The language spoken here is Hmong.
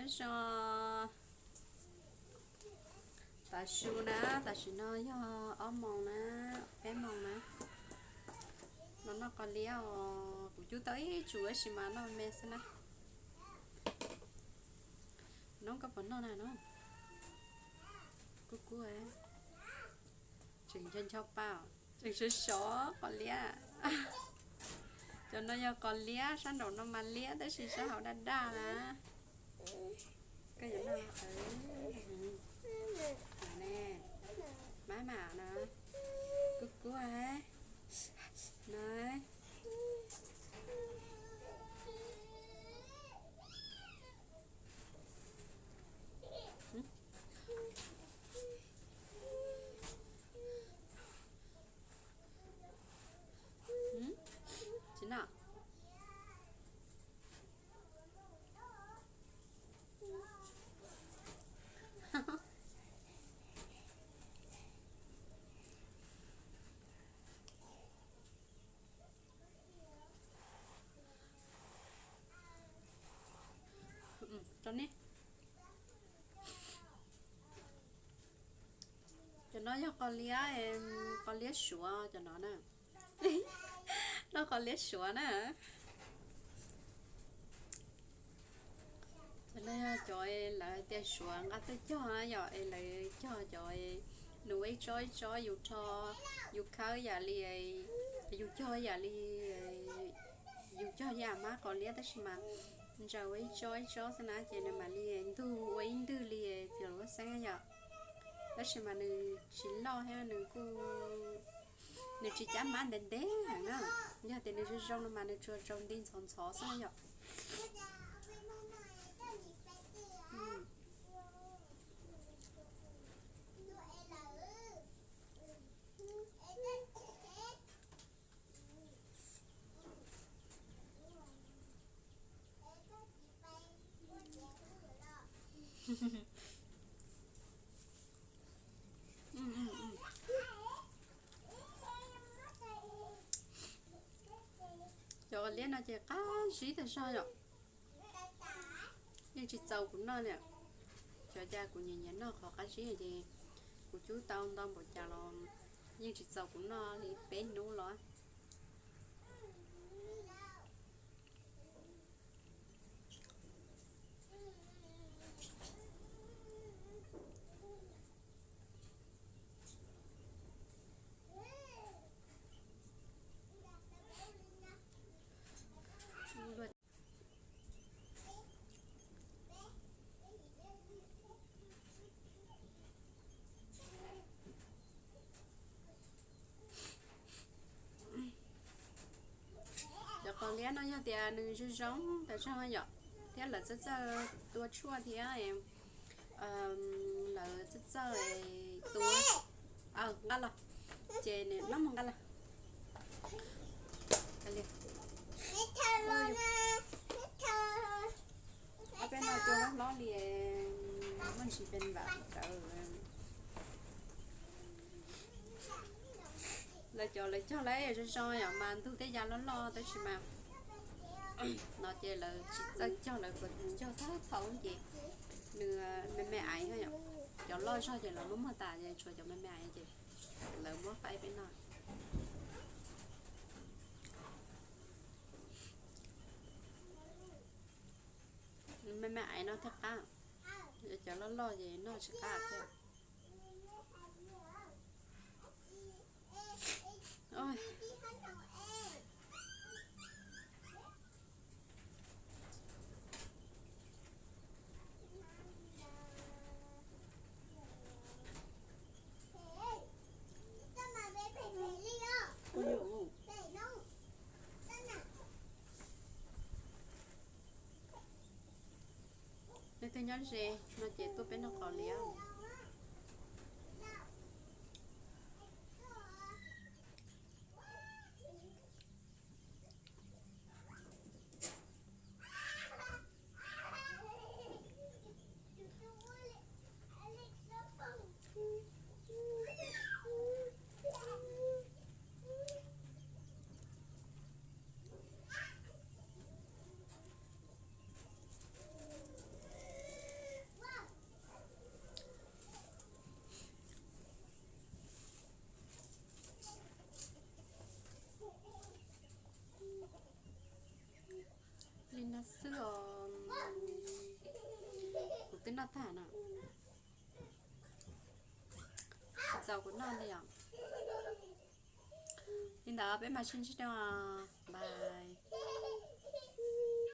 Zoo, tav su na, tam sim no yog ob moos na, peb moos na. Los noj qos liab os, kuv cub tau ib tsum tab sis mas noj me xwb na. Noob, koj puas noj na noob? Kub kub, tseem ncho ncho pa, tseem sov sov qos liab. Cov no yog qos liab, sab nraum no mas liab tab sis sab hauv daj daj na. Koj yuav noj, mab mam no, kub kub na. Tsis noj. Rau neb. Cov no yog qos liab, qos liab Suav cov no na. Noj qos liab Suav na. Cov no yog cov lawv tias Suav nqa tuaj cog na yom, es lawv cog cov, nws ua ib tsob ib tsob, yus rho, yus khawb yam li, yus cog yam li, yus cog yam mab qos liab tab sis mas ntsaws ua ib tsob ib tsob xwb na, ces nws mam li ntug ua ib ntwg li txiv lub xeeb yom. Tab sis mas nws tsis loj thiab nws kuj, nws tsis cab mab ntev ntev heev na. Yog tias nws zoo zoo no mas nws tsuas tsaus nti ntxhov ntxhov xwb na yom. Cov liab no ces qab zib tag zog yom. Yeej tsis txaus kuv noj li. Xyov cas kuv nyiam nyiam noj qhov qab zib ces kuv cub tau ntau npaum cas los yeej tsis txaus kuv noj li peb hnub los. Cov qos liab no yog tias nws zoo zoo tas zog yom, thiab lawv txawj txawj tua tshuaj thiab lawv txawj txawj tua. Nqa los, ces neb mus nqa los. Peb no tua hlob hlob li, muaj ntsis pes npam rawv. Lawv cov lawv cog lawv zoo zoo yom mas ntug tej ya loj loj tab sis mas no ces lawv tsis txawj cog, lawv puas cog thawj thaum ces nws me me aiv yom. Cov loj zog ces lawv muab muag tas, tshuav cov me me aiv ces lawv muab faib peb noj. Me me aiv no thiaj qab, cov loj loj ces noj tsis qab thiab. Leej twg nyob ze no ces tuaj peb noj qos liab. Li no xwb os, kuv twb noj tag no. Txaus kuv noj li os. Li ntawd peb mam sib ntsib dua, bye.